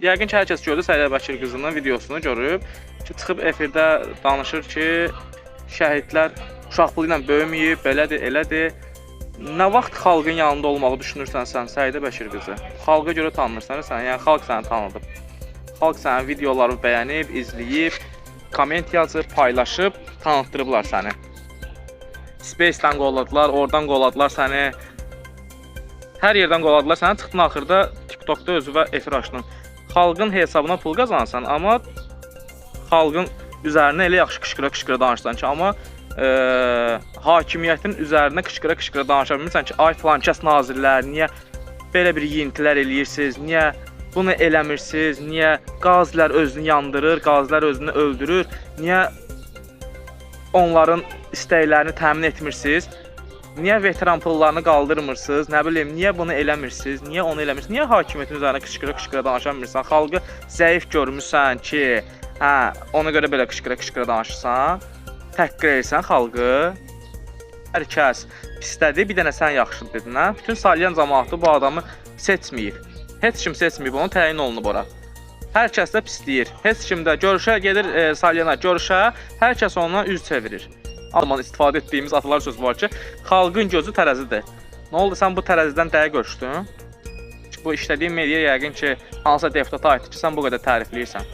Yəqin ki, hər kəs gördü Səidə Bəkir qızının videosunu görüb ki, çıxıb efirdə danışır ki, şəhidlər uşaq pulu ilə böyüməyib, belədir, elədir. Nə vaxt xalqın yanında olmağı düşünürsən sən Səidə Bəkir qızı? Xalqa görə tanınırsan sən, yəni xalq səni tanıdıb. Xalq sənin videolarını bəyənib, izləyib, komment yazıb, paylaşıb, tanıtdırıblar səni. Space-dən qolladılar, oradan qolladılar səni. Hər yerdən qolladılar səni. Çıxdın axırda TikTokda özünə efir açdın. Xalqın hesabına pul qazansan, amma xalqın üzərinə elə yaxşı qışqıra-qışqıra danışsan ki, amma hakimiyyətin üzərinə qışqıra-qışqıra danışa bilmirsən ki, ay filankəs nazirlər, niyə belə bir yeyintilər eləyirsiniz, niyə bunu eləmirsiniz, niyə qazilər özünü yandırır, qazilər özünü öldürür, niyə onların istəklərini təmin etmirsiniz? Niyə veteran pullarını qaldırmırsınız? Nə bilim, niyə bunu eləmirsiniz? Niyə onu eləmirsiniz? Niyə hakimiyyətin üzərinə qışqıra-qışqıra danışa bilmirsən? Xalqı zəif görmüsən ki, hə, ona görə belə qışqıra-qışqıra danışırsan. Təhqir edirsən xalqı. Hər kəs pislədi, bir dənə sən yaxşı dedin, hə? Bütün Salyan camaatı bu adamı seçməyib. Heç kim seçməyib, onu təyin olunub ora. Hər kəs də pisləyir. Heç kim də görüşə gedir Salyana görüşə, hər kəs ondan üz çevirir. Zaman istifadə etdiyimiz atalar sözü var ki, xalqın gözü tərəzidir. Nə oldu sən bu tərəzidən dəqiq ölçdün? Bu işlədiyin media yəqin ki, hansısa deputata aiddir ki, sən bu qədər tərifləyirsən.